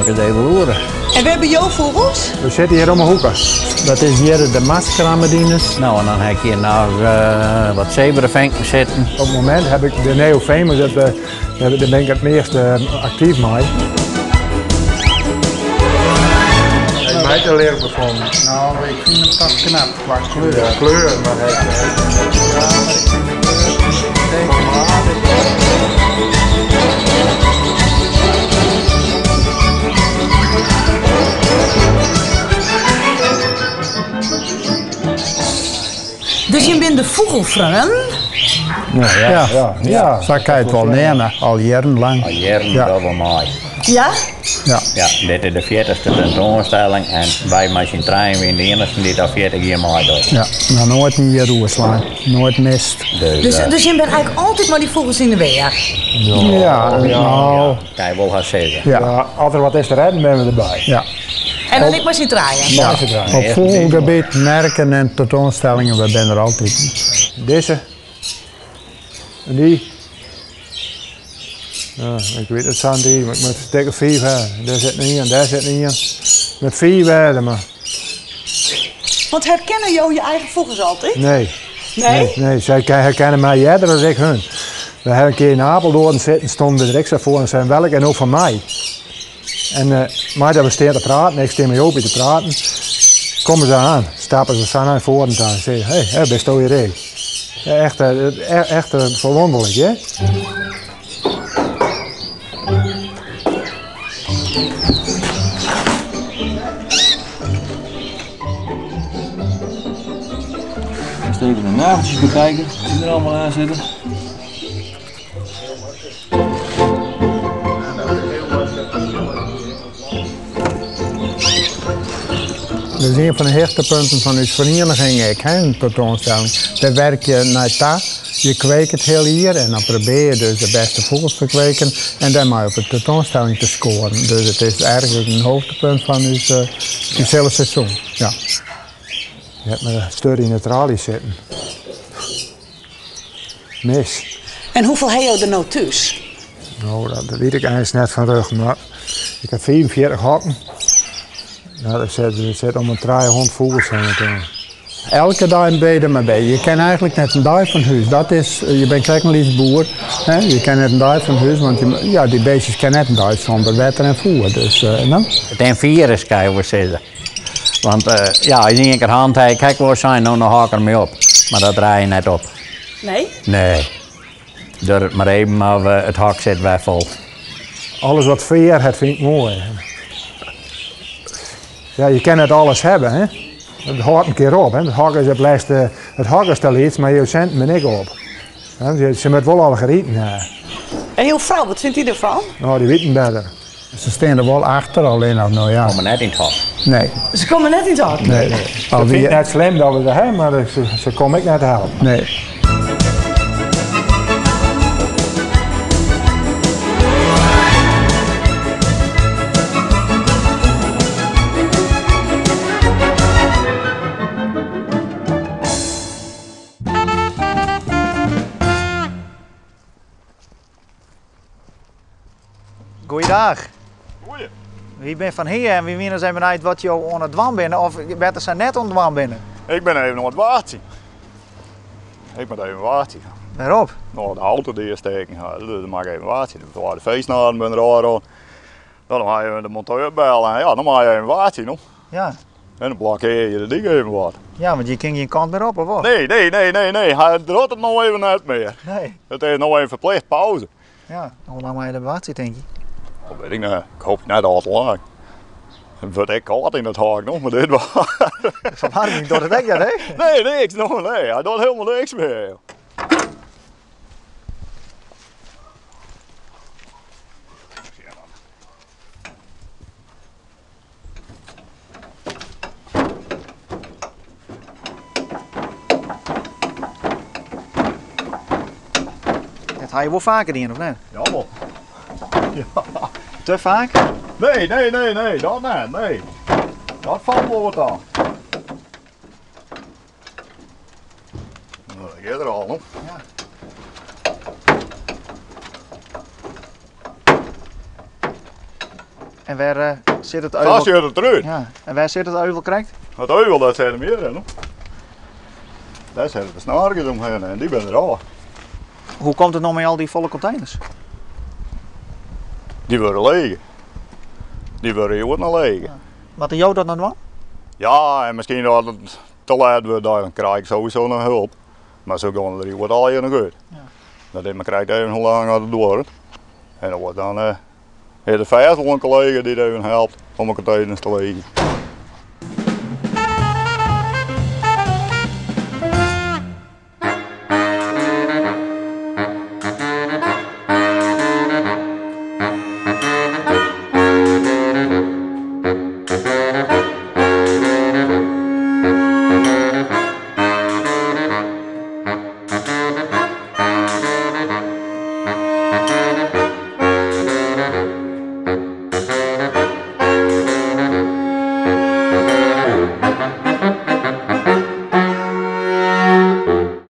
ik ris even loere. En wêr binne jo fûgels? We sitte hjir om 'e hoeke. Dat is hjir de maskeramedines. No, en dan ha ik hjir noch wat zebravinken sitten. Op it momint heb ik de Neophema, dat, dêr bin ik it meast aktyf mei. Hy mei te leuk befonden. No, ik fyn him toch knap kwa kleur. Ja, kleur, mar hy. Ja, mar ik fyn de kleur uitstekend. Dus jim binne de fûgelfreonen? Ja, ja, ja. Sa kin je it wol neame, al jierrenlang. Al jierren Ja. dogge we mei. Ja? Ja. Ja, dit is de 40ste tentoanstelling en wy mei syn trijen wiene de iennichsten dy't al 40 jier meidogge. Ja, noch noait in jier oerslein, noait mist. Dus, Dus, dus jim binne eigentlik altyd mei dy fûgels yn de weer? Ja, no, kan je wol hast sizze. ja. Ja, as der wat is te rêden, binne we derby. Ja. En dan ek mei syn trijen? Ja. Mei syn trijen. Op fûgelgebiet, merken en tentoanstellingen, we binne der altyd. Dizze. En dy. Ja, ik wit it sa'n dy, mar ik moat stik of fiif ha. Dêr sit ien, dêr sit ien. Met fiif wêze, mar. Want herkenne jo je eigen fûgels altyd? Nee. Nee? Nee, nee. Sy herkenne my earder as ik hun. We ha in kear yn Apeldoorn sitten, stonden we der ek sa foar en seinen welke no fan my. En mei dat we stean te praten, ik stean mei Jopie te praten, komme se oan, stappe se sa nei foaren ta en sizze, hé, hey, bisto hjir ek? Ja, echt, echt ferwûnderlik, hè? Eerst even de nageltjes bekijken, die er allemaal aan zitten. Dat is ien fan de hichtepunten fan ús ferieniging ek, hè, in tentoanstelling. Dêr wurkje je nei ta. Je kweke it hiel jier en dan probearje je dus de bêste fûgels te kweken en dêrmei op de tentoanstelling te skoaren. Dus it is eigentlik in hoogtepunt fan ús, ús hiele seizoen. Ja. Je hebt me sturt yn de tralies sitten. Mis. En hoefolle ha jo der no thús? No, dat wit ik eins net fan rug, mar ik ha 45 hokken. No, der sit om in 300 fûgels hinne. Elke dei bin je der mei by. Je kinne eigentlik net in dei fan hús. Dat is, je binne krekt in lyts boer. Hè? Je kinne net in dei fan hús, want je, ja, dy beestjes kinne net in dei sûnder wetter en foer. Dus, no. It is in firus, kin je wol sizze. Want ja, as je ien kear hân ha, ik ha ek wol sein, no, no hâld ik der mei op. Mar dat draai je net op. Nee? Nee. Duorret it mar even of it hok sit wer fol. Alles wat fear hat fyn ik moai. Ja, je kinne net alles hawwe, hè. It hâldt in kear op, hè. It hok is it lêste, it hok is te lyts, mar jo sinten binne ek op. Se moat wol allegear iten ha. En jo frou, wat fynt dy derfan? No, dy wit it better. Se stean der wol achter, allinnich no ja. Se komme net yn it hok. Nee. Se komme net yn it hok? Nee. Se fynt it net slim dat we se ha, mar se komme ek net helpen. Nee. Goeiedag. Goeie. Wy binne fan Hea en wy wiene ris even benijd wat jo oan it dwaan binne, of better sein net oan it dwaan binne. Ik bin even oan it wachtsjen. Ik moat even wachtsjen. Wêrop? No, de auto dy't steken hat, dus dan moat ik even wachtsjen. De feestnaden binne der ôfrûn. Dan moat je even de monteur bellen en ja, dan moat je even wachtsjen. No. Ja. En dan blokkear je de dyk even wat. Ja, want je kinne gjin kant mear op, of wat? Nee, nee, nee, nee, nee. Hy docht it no even net mear. Nee. It is no even ferplicht pauze. Ja, hoe lang moat je der wachtsje, tink je? Dat wit ik net. Ik hoop net al te lang. It wurdt ek kâld yn it hok no, mar dit waar. De ferwaarming docht it ek net, hè? Nee, niks. No, nee, hy docht hielendal niks mear. Dat ha je wol faker dien, of net? Ja, wol. Ja. Te faak? Nee, nee, nee, nee, dat net, nee. Dat falt wol wat oan. Nou, dat giet der al, no. Ja. En wêr eh, sit it Sa euvel? sjocht it derút. Ja. En wêr sit it euvel krekt? Het euvel dat zit hem hier in. Daar zitten de snarkers omheen en die ben er al. Hoe komt it no mei al dy folle konteners? Die worden leeg. Die worden hier nog leeg. Moatte jo dat no dwaan? Ja, en miskien dat it te let wurdt, dan krij ik sowieso noch help. Mar se geane der hjoed allegear noch út. Dat is mar krekt even hoe lang dat it duorret. En dan wordt dan eh, is der fêst wol in kollega dy't even helpt om de konteners te leegjen.